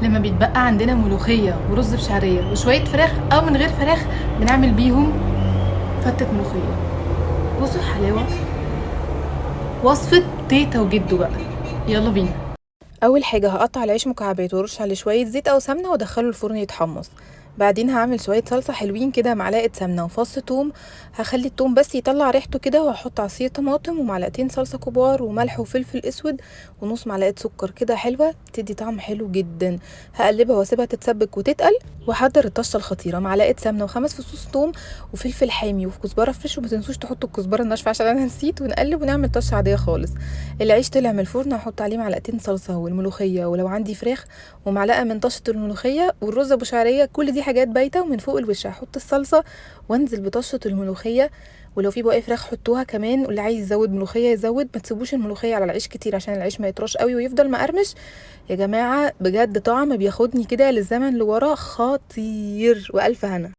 لما بيتبقى عندنا ملوخية ورز بشعرية وشوية فراخ أو من غير فراخ بنعمل بيهم فتة ملوخية. بصوا حلاوة وصفة تيتا وجدو بقى، يلا بينا. اول حاجة هقطع العيش مكعبات وارش عليه شوية زيت او سمنه وادخله الفرن يتحمص. بعدين هعمل شوية صلصه حلوين كده، معلقه سمنه وفص توم، هخلي التوم بس يطلع ريحته كده، وهحط عصير طماطم ومعلقتين صلصه كبار وملح وفلفل اسود ونص معلقه سكر كده حلوة تدي طعم حلو جدا. هقلبها واسيبها تتسبك وتتقل. واحضر الطشه الخطيرة، معلقه سمنه وخمس فصوص توم وفلفل حامي وكزبره fresh، وما تنسوش تحطوا الكزبره الناشفه عشان انا نسيت. ونقلب ونعمل طشه عادية خالص. العيش طلع من الفرن هحط عليه معلقتين صلصه والملوخيه، ولو عندي فراخ ومعلقة من طشه الملوخية والرز ابو شعرية. كل دي حاجات بايته. ومن فوق الوش هحط الصلصه وانزل بطشه الملوخية، ولو في بواقي فراخ حطوها كمان، واللي عايز يزود ملوخية يزود. ما تسيبوش الملوخية على العيش كتير عشان العيش ما يطرش قوي ويفضل مقرمش. يا جماعة بجد طعم بياخدني كده للزمن لورا، خطير. والف هنا.